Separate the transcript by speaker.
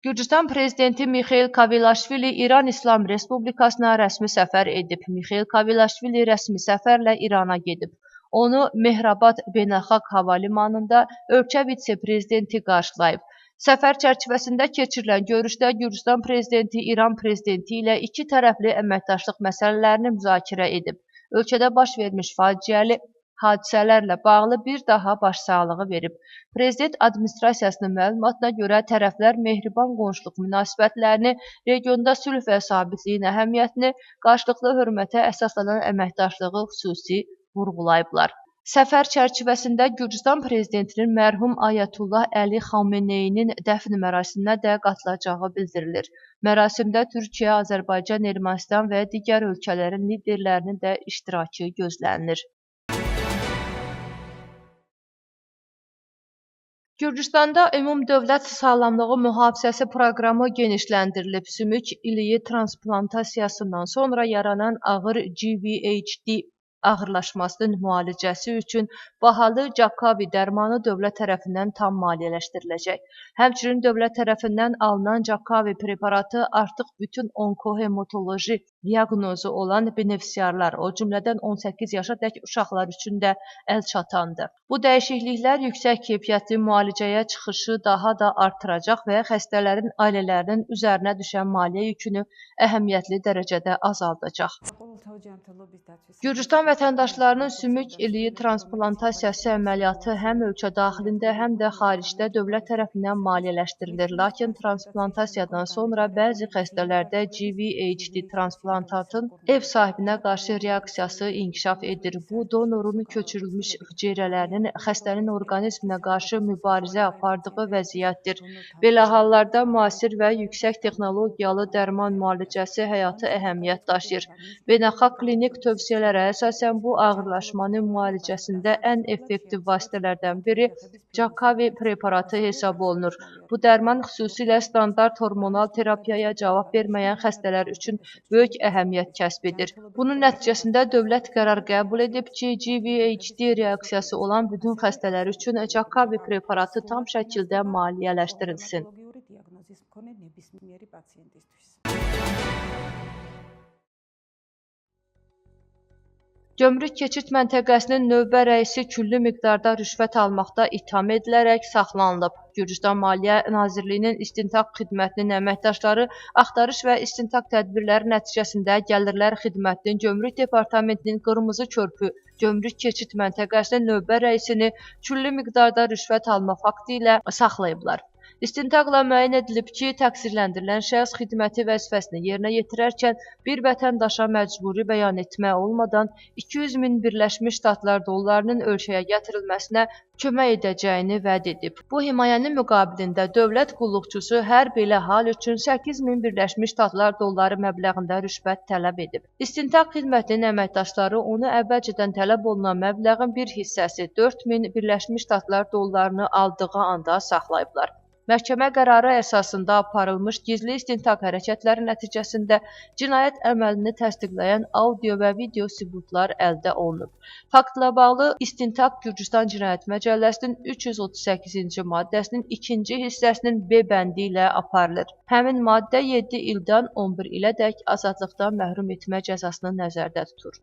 Speaker 1: Gürcüstan prezidenti Mixail Kavelaşvili İran İslam Respublikasına rəsmi səfər edib. Mixail Kavelaşvili rəsmi səfərlə İrana gedib. Onu Mehrabad Beynəlxalq Hava Limanında ölkə vitse-prezidenti qarşılayıb. Səfər çərçivəsində keçirilən görüşdə Gürcüstan prezidenti İran prezidenti ilə iki tərəfli əməkdaşlıq məsələlərini müzakirə edib. Ölkədə baş vermiş faciəli hadisələrlə bağlı bir daha başsağlığı verib. Prezident administrasiyasının məlumatına görə tərəflər mehriban qonşuluq münasibətlərini, regionda sülh və sabitliyin əhəmiyyətini, qarşılıqlı hörmətə əsaslanan əməkdaşlığı xüsusi vurğulayıblar. Səfər çərçivəsində Gürcüstan prezidentinin mərhum Ayətullah Əli Xameneyinin dəfn mərasiminə də qatılacağı bildirilir. Mərasimdə Türkiyə, Azərbaycan, Ermənistan və digər ölkələrin liderlərinin də iştirakı gözlənilir. Gürcüstanda Ümumdövlət Sağlamlığı Mühafizəsi proqramı genişləndirilib. Sümük iliyi transplantasiyasından sonra yaranan ağır GVHD ağırlaşmasının müalicəsi üçün bahalı Jakavi dərmanı dövlət tərəfindən tam maliyyələşdiriləcək. Həmçinin dövlət tərəfindən alınan Jakavi preparatı artıq bütün onkohematoloji diaqnozu olan benefisiarlar, o cümlədən 18 yaşa dək uşaqlar üçün də əl çatandır. Bu dəyişikliklər yüksək keyfiyyətli müalicəyə çıxışı daha da artıracaq və xəstələrin ailələrinin üzərinə düşən maliyyə yükünü əhəmiyyətli dərəcədə azaldacaq. Gürcüstan vətəndaşlarının sümük iliyi transplantasiyası əməliyyatı həm ölkə daxilində, həm də xaricdə dövlət tərəfindən maliyyələşdirilir. Lakin transplantasiyadan sonra bəzi xəstələrdə GVHD transplantatın ev sahibinə qarşı reaksiyası inkişaf edir. Bu, donorun köçürülmüş hüceyrələrinin xəstənin orqanizminə qarşı mübarizə apardığı vəziyyətdir. Belə hallarda müasir və yüksək texnologiyalı dərman müalicəsi həyati əhəmiyyət daşıyır. Beynəlxalq klinik tövsiyələrə əsasən bu ağırlaşmanın müalicəsində ən effektiv vasitələrdən biri Jakavi preparatı hesab olunur. Bu dərman xüsusilə standart hormonal terapiyaya cavab verməyən xəstələr üçün böyük əhəmiyyət kəsb edir. Bunun nəticəsində dövlət qərar qəbul edib ki, GVHD reaksiyası olan bütün xəstələr üçün Jakavi preparatı tam şəkildə maliyyələşdirilsin. Gömrük keçid məntəqəsinin növbə rəisi küllü miqdarda rüşvət almaqda ittiham edilərək saxlanılıb. Gürcüstan Maliyyə Nazirliyinin İstintaq Xidmətinin əməkdaşları axtarış və istintaq tədbirləri nəticəsində Gəlirlər Xidmətinin Gömrük Departamentinin Qırmızı Körpü Gömrük keçid məntəqəsinin növbə rəisini küllü miqdarda rüşvət alma faktı ilə saxlayıblar. İstintaqla müəyyən edilib ki, təqsirləndirilən şəxs xidməti vəzifəsini yerinə yetirərkən bir vətəndaşa məcburi bəyan etmə olmadan 200 min Birləşmiş Ştatlar dollarının ölkəyə gətirilməsinə kömək edəcəyini vəd edib. Bu himayənin müqabilində dövlət qulluqçusu hər belə hal üçün 8 min Birləşmiş Ştatlar dolları məbləğində rüşvət tələb edib. İstintaq xidmətinin əməkdaşları onu əvvəlcədən tələb olunan məbləğin bir hissəsi 4 min Birləşmiş Ştatlar dollarını aldığı anda saxlayıblar. Məhkəmə qərarı əsasında aparılmış gizli istintaq hərəkətləri nəticəsində cinayət əməlini təsdiqləyən audio və video sübutlar əldə olunub. Faktla bağlı istintaq Gürcüstan Cinayət Məcəlləsinin 338-ci maddəsinin 2-ci hissəsinin B bəndi ilə aparılır. Həmin maddə 7 ildən 11 ilədək azadlıqdan məhrum etmə cəzasını nəzərdə tutur.